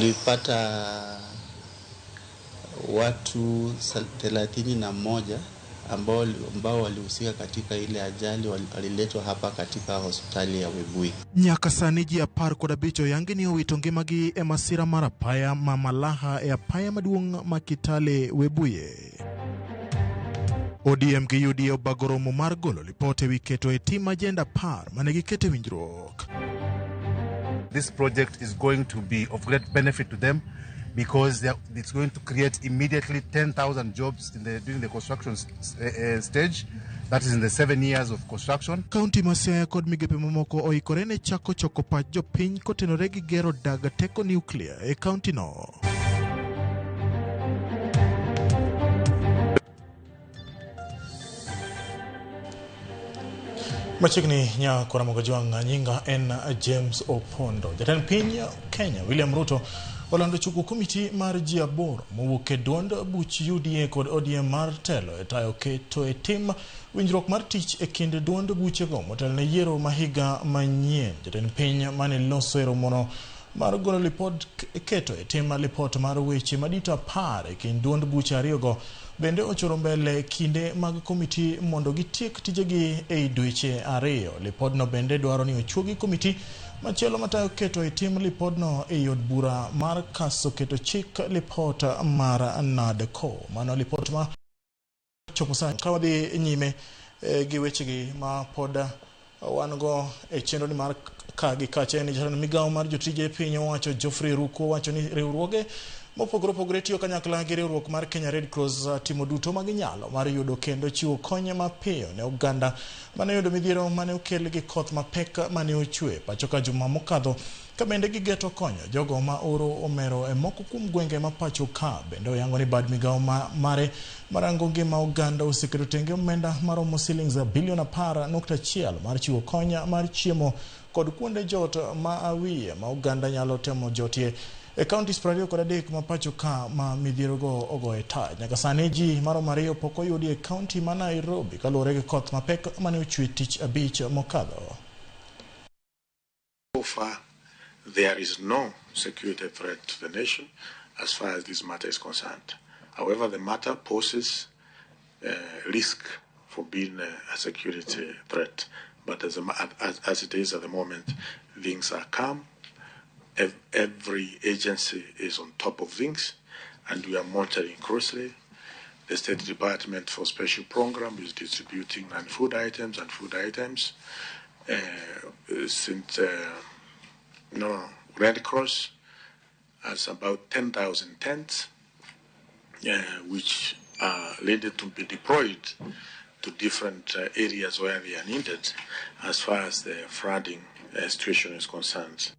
Tulipata watu 31 ambao walihusika katika ile ajali waliletwa hapa katika hospitali ya Webuye. Nyaka sani ji 15 oyangi ni owito ngimagi e masira mar apaya ma Malaha e apaya maduong' ma Kitale Webuye. ODM gi UDA obago romo mar golo lipot ewi keto e tim ajenda 10 mane giketo e winjruok. This project is going to be of great benefit to them because it's going to create immediately 10,000 jobs during the construction stage, that is in the 7 years of construction. Kaunti ma Siaya kod migepe mamoko oikore ne chako choko pach jopiny kotenore gi gero dag teko nuclear e kaunti no. Machiegni nya Koramogo Jwang', nyinga en James Opondo. Jatend piny Kenya William Ruto olando chungo komiti mar ji 8 mowuok e duond buch UDA kod ODM mar telo e tayo keto e tim winjruok mar tich e kind duond buchego motelo ne yiero ma higa manyien. Jatend piny mane loso e romono mar golo lipot keto e tim lipot mar weche madito 10 e kind duond buche ariyogo bende ochoro mbele kinde mag komiti mondo gitiek tijegi ei dweche 2. Lipodno bende dwaro ni ochuogi komiti machielo matayo keto e tim lipodno ei od bura mar kaso keto chik lipot mar NADCO. Mano lipot ma chopo sa ka wadhi nyime gi wechegi ma pod wan go e chenro ni mar ka gi kacha en jatend migawo mar jotije piny owacho Geoffrey Ruku wacho ni riwruoge mopogore opogore tiyo kanyakla gi riwruok mar Kenya Red Cross timo duto ma ginyalo mar yudo kendo chiwo kony mapiyo ne oganda mane oyudo midhiero mane okel gi koth mapek mane ochwe pacho ka juma mokadho, ka bende gigeto konyo jogo ma oro omero e moko kuom gwenge ma pacho ka. Bende oyango ni bad migawo mare marango ngima oganda oseketo tenge omenda maromo silings bilion 10.1 mar chiwo kony mar chiemo kod kuonde jot ma awiye ma oganda nyalo temo jotie e counties 23 ma pacho ka ma midhierogo ogoye tach. Nyaka sani ji maromo 2 pok oyudi e county ma Nairobi kaluwore gi koth mapek mane ochwe tich abich mokadho. So far, there is no security threat to the nation as far as this matter is concerned. However, the matter poses risk for being a security threat. But as it is at the moment, things are calm. Every agency is on top of things, and we are monitoring closely. The State Department for Special Program is distributing non-food items and food items. Since Red Cross has about 10,000 tents, which are ready to be deployed to different areas where they are needed as far as the flooding situation is concerned.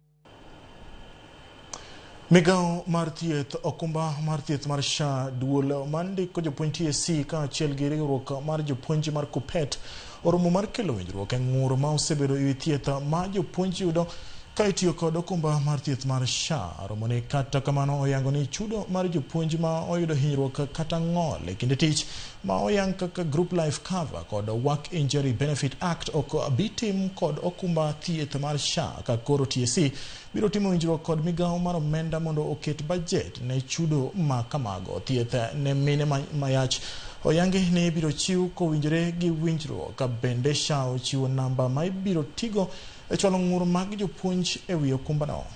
Migawo mar thieth okumba mar thieth mar SHA duol mandiko jopuonj TSC kaachiel gi riwruok mar jopuonj mar KUPPET oromo mar kelo winjruok e ng'ur ma osebedo ewi thieth ma jopuonj yudo ka itiyo kod okumba mar thieth mar SHA. Romo ni kata kamano oyango ni chudo mar jopuonj ma oyudo hinyruok kata ng'ol e kinde tich ma oyang kaka Group Life Cover kod Work Injury Benefit Act ok bi tim kod okumba thieth mar SHA ka koro TSC biro timo winjruok kod migawo mar omenda mondo oket budget ne chudo ma kamago. Thieth ne mine mayach oyangi ni ibiro chiw kowinjore gi winjruok. Bende SHA ochiwo namba ma ibiro tigo e chwalo ng'ur mag jopuonj e wi okumbano.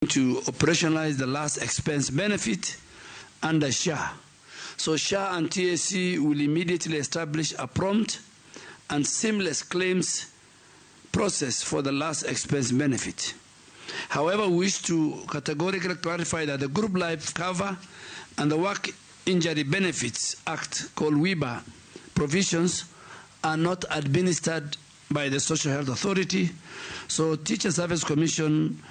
To operationalize the last expense benefit under SHA. So SHA and TSC will immediately establish a prompt and seamless claims process for the last expense benefit. However, we wish to categorically clarify that the Group Life Cover and the Work Injury Benefits Act, called WIBA, provisions are not administered by the Social Health Authority. So Teacher Service Commission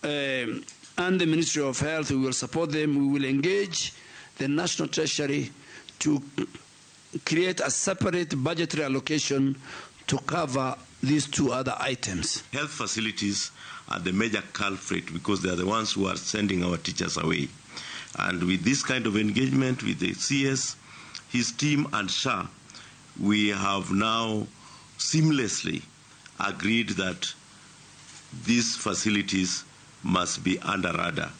and the Ministry of Health, we will support them. We will engage the National Treasury to create a separate budgetary allocation to cover these two other items. Health facilities are the major culprit because they are the ones who are sending our teachers away. And with this kind of engagement with the CS, his team and SHA, we have now seamlessly agreed that these facilities must be under radar.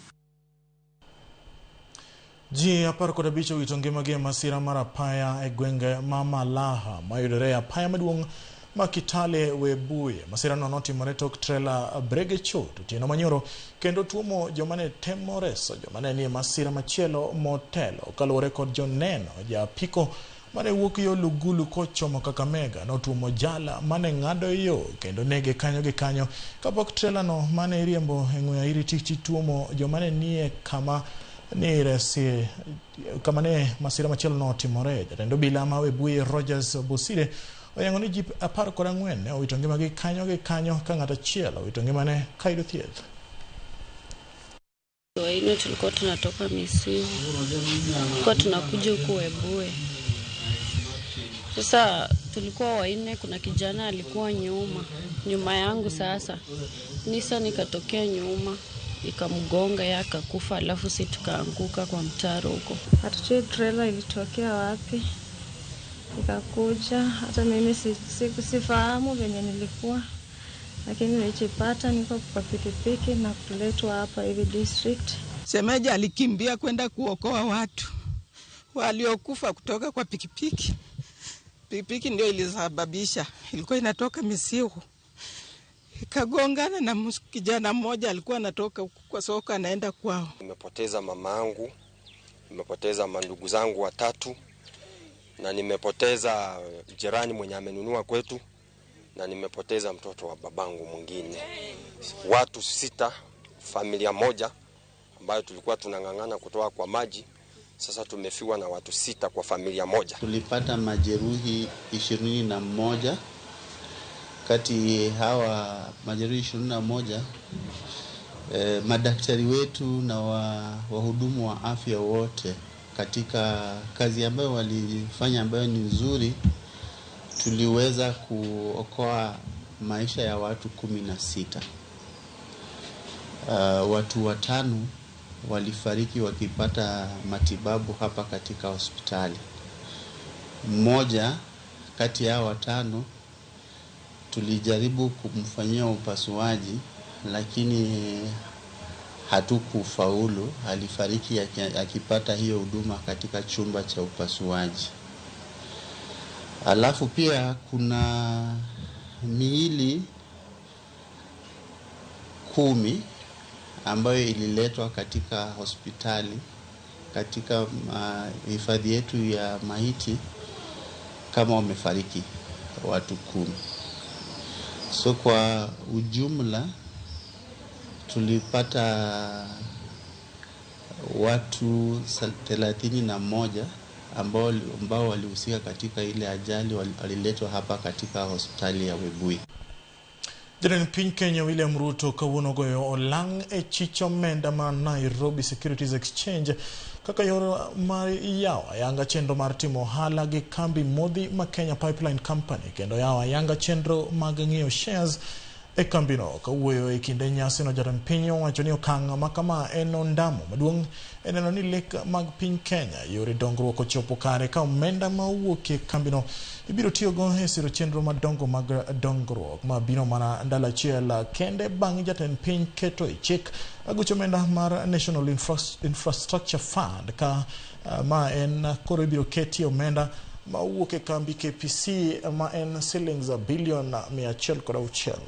Ji 15 owito ngimagi e masira mar apaya e gwenge ma Malaha mayudore e apaya maduong' ma Kitale Webuye. Masirano notimore tok trela brege chot otieno manyoro kendo tuomo joma ne temo reso joma ne nie masira machielo motelo. Kaluwore kod joneno, ja apiko mane wuok yo Lugulu kochomo Kakamega notuomo jala mane ng'ado yo kendo nege kanyo gi kanyo kapok trela no mane iriembo e ng'we airititi tuomo joma ne nie kama ni resi kama ne masira machielo notimore. Jatend obila ma Webuye Rogers Bosire oyango ni ji 14 ne owito ngimagi kanyo gi kanyo ka ng'at achiel owito ngimane ka yudo thieth. Waine tulikuwa tunatoka Misiu, tulikuwa tunakuja huku Webuye. Sasa tulikuwa waine, kuna kijana alikuwa nyuma yangu. Sasa Nissan ikatokea nyuma ikamgonga, yeye akakufa, alafu si tukaanguka kwa mtaro huko. Hatujui trailer ilitokea wapi ikakuja, hata mimi sifahamu venye nilikuwa, lakini nilijipata niko kwa pikipiki na kuletwa hapa hivi district. Shemeji alikimbia kwenda kuokoa watu waliokufa kutoka kwa pikipiki. Pikipiki ndio ilisababisha, ilikuwa inatoka Misiu ikagongana na kijana mmoja alikuwa anatoka kwa soko anaenda kwao. Nimepoteza mamangu, nimepoteza mandugu zangu watatu, na nimepoteza jirani mwenye amenunua kwetu, na nimepoteza mtoto wa babangu mwingine. Watu 6, familia moja ambayo tulikuwa tunang'ang'ana kutoa kwa maji. Sasa tumefiwa na watu 6 kwa familia moja. Tulipata majeruhi 21. Kati hawa majeruhi 21, madaktari wetu na wahudumu wa afya wote katika kazi ambayo walifanya ambayo ni nzuri, tuliweza kuokoa maisha ya watu 16. Watu 5 walifariki wakipata matibabu hapa katika hospitali. Mmoja kati ya 5 tulijaribu kumfanyia upasuaji lakini hatukufaulu. Alifariki akipata hiyo huduma katika chumba cha upasuaji. Alafu pia kuna miili 10 ambayo ililetwa katika hospitali katika hifadhi yetu ya maiti kama wamefariki watu 10. So kwa ujumla tulipata watu 31 ambao walihusika katika ile ajali waliletwa hapa katika hospitali ya Webuye. Jatend piny Kenya William Ruto kawuono goyo olang' e chich omenda mar Nairobi Securities Exchange kaka yor mar yawo ayanga chenro mar timo ohala gi kambi modhi ma Kenya Pipeline Company kendo yawo ayanga chenro mag ng'iewo shares e kambino. Kawuoyo e kinde nyasino, jatend piny owacho ni okang' ma kama en ondamo maduong' e neno ni lek mag piny Kenya yore dongruok ochopo kare ka omenda ma owuok e kambino ibiro tiyogo e siro chenro madongo mag dongruok ma biro mana ndalo achiel kende bang' jatend piny keto e chik aguch omenda mar National Infrastructure Fund ka ma en koro ibiro ketie omenda ma owuok e kambi KPC ma en shillings bilion 106.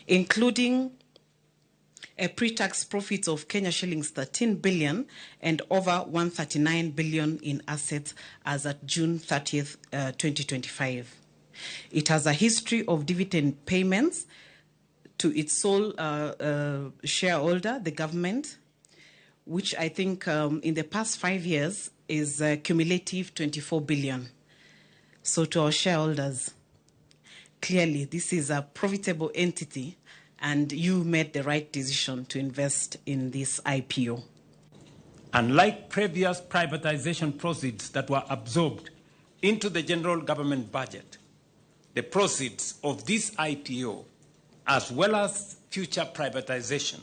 Including a pre-tax profit of Kenya shillings 13 billion and over 139 billion in assets as at June 30th, 2025. It has a history of dividend payments to its sole shareholder, the government, which I think in the past 5 years is cumulative 24 billion. So to our shareholders, clearly this is a profitable entity and you made the right decision to invest in this IPO. Unlike previous privatization proceeds that were absorbed into the general government budget, the proceeds of this IPO, as well as future privatization,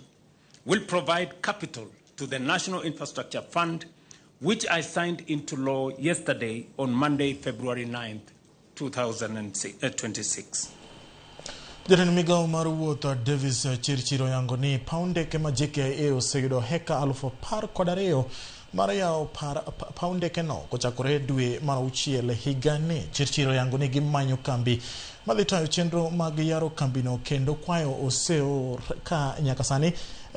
will provide capital to the National Infrastructure Fund, which I signed into law yesterday on Monday, February 9th, 2026. Jatend migawo mar wuoth Davis Chirchir oyango ni paw ndeke ma JKIA oseyudo heka 12,000 mar yawo paw ndekeno kochakore dwe mar auchiel higani. Chirchir oyango ni gimanyo kambi madhi tayo chenro mag yaro kambino kendo kwayo oseor ka nyaka sani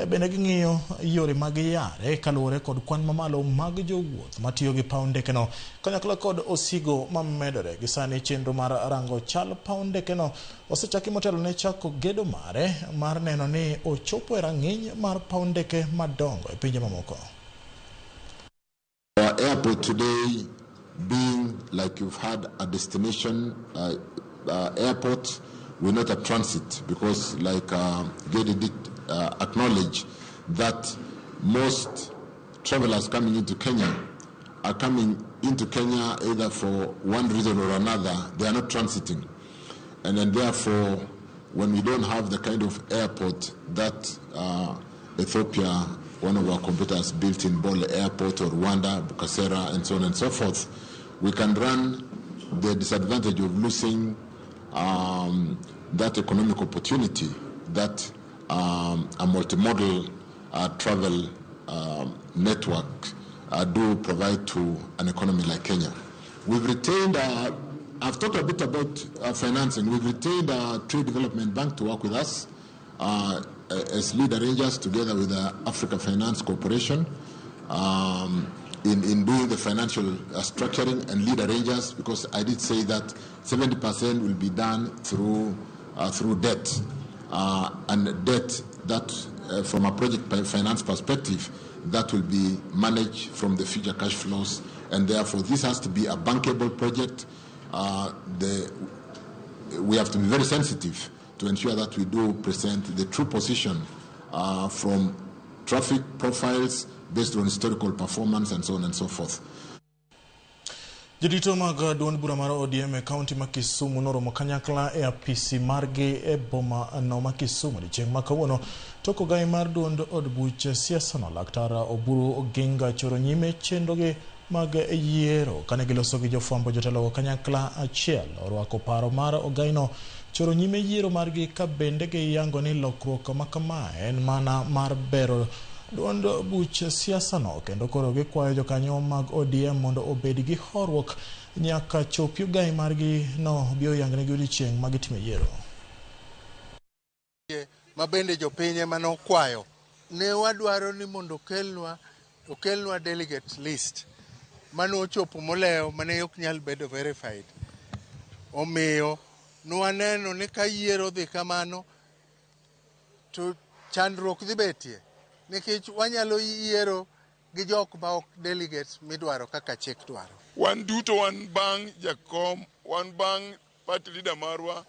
bende ging'iyo yore mag yare kaluwore kod kwan mamalo mag jowuoth matiyo gi paw ndekeno kanyakla kod osigo mamedore. Gi sani chenro mar rango chal paw ndekeno osechaki motelo ne chako gedo mare mar neno ni ochopo e rang'iny mar paw ndeke madongo e pinje mamoko. Our airport today being, like you've had, a destination airport, we're not a transit, because like Gedi did acknowledge that most travelers coming into Kenya are coming into Kenya either for one reason or another. They are not transiting. And then therefore, when we don't have the kind of airport that Ethiopia, one of our competitors, built in Bole Airport, or Rwanda, Bugesera, and so on and so forth, we can run the disadvantage of losing that economic opportunity that a multimodal travel network do provide to an economy like Kenya. We've retained, I've talked a bit about financing. We've retained our Trade Development Bank to work with us as lead arrangers together with the Africa Finance Corporation in doing the financial structuring and lead arrangers, because I did say that 70% will be done through debt, and debt that from a project finance perspective, that will be managed from the future cash flows, and therefore this has to be a bankable project. We have to be very sensitive to ensure that we do present the true position from traffic profiles based on historical performance and so on and so forth. Jodito mag duond bura mar ODM e kaunti ma Kisumu noromo kanyakla e apisi margi e boma no ma Kisumu odiechieng' ma kawuono. Tok ogai mar duond od buch siasa no Laktar Oburu Oginga choro nyime chenrogi mag yiero. Kane giloso gi jofwambo, jotelo kanyakla achiel orwako paro mar ogaino choro nyime yiero margi, ka bende giyango ni lokruok ma kama en mana mar bero duond buch siasa no, kendo koro gikwayo jokanyo mag ODM mondo obed gi horuok nyaka chopi ogai margi no bi oyangnegi odiechieng' ma gitime yiero. Ma bende jopiny ema nokwayo. Ne wadwaro ni mondo okelnwa delegate list mane ochopo molewo mane ok nyal bedo verified. Omiyo nwaneno ni ka yiero dhi kamano to chandruok dhi betie, nikech wanyalo yiero gi jok ma ok delegates midwaro kaka chik dwaro. Wan duto wan bang' jakom, wan bang' party leader marwa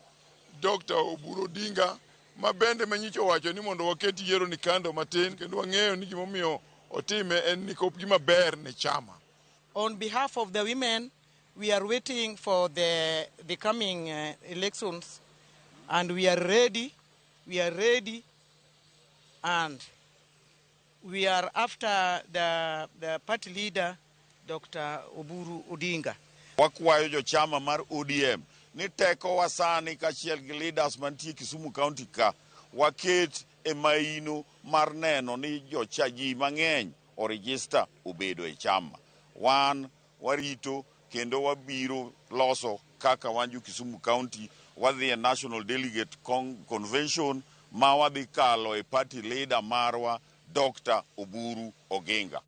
Dr. Oburu Odinga, ma bende manyicho owacho ni mondo waket yiero ni kando matin, kendo wang'eyo ni gimomiyo otime en ni kop gima ber ne chama. On behalf of the women, we are waiting for the coming elections, and we are ready, and we are after the party leader, Dr. Oburu Odinga. Wakwayo jochama mar ODM ni teko wasani kachiel gi leaders mantie Kisumu County ka waket e maino mar neno ni jochaji mang'eny oregister obedo e chama. Wan warito kendo wabiro loso kaka wan jo Kisumu County wadhi e National Delegate Convention ma wadhi kalo e party leader marwa Dr. Oburu Oginga.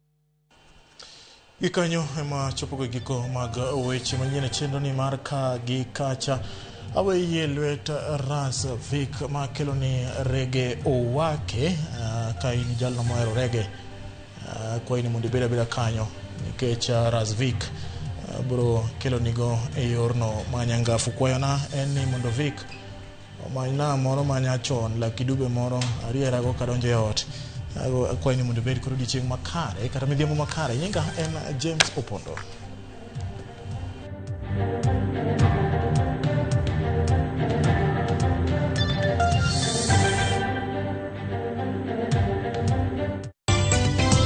Gikanyo ema chopo giko mag weche manyien e chenro ni mar ka gi kacha. Aweyie lwet Ras Vic ma kelo ni rege owake. Ka in jalno mohero rege, kwayi ni mondo ibed abeda kanyo nikech Ras Vic biro kelo nigo e yorno ma nyangafu. Kwayona en ni mondo Vic omanyna moro manyachon Lucky Dube moro arierago kadonjo e ot. Akwayi ni mondo ibed kod odiechieng' makare kata midhiambo makare. Nyinga en James Opondo.